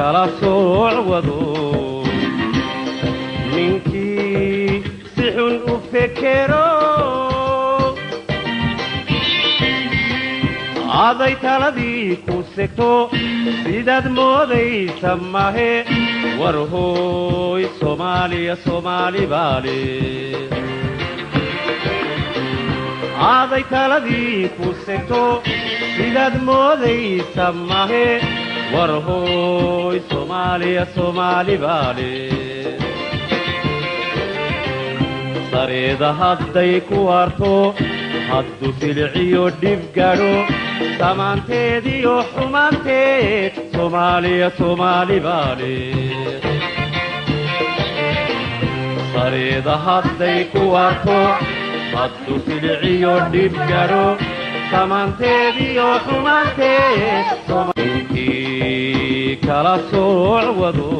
Kala sooc wado, ninkii si xun u fekero, aday taladii ku segto, sidaad moodaysa mahe. War hooy, Soomaaliya Soomaali baale. Aaday taladii ku segto, sidaad moodaysa mahe. War hooy, Soomaaliya Soomaali baale. Sareeda hadday ku harto, hadduu siliciyo dhib gadho, samaanteediyo xumaanteed, Soomaaliya Soomaali baale. Sareeda hadday ku harto, hadduu siliciyo dhib gadho, samaanteediyo xumaanteed, ninkii kala sooc wado.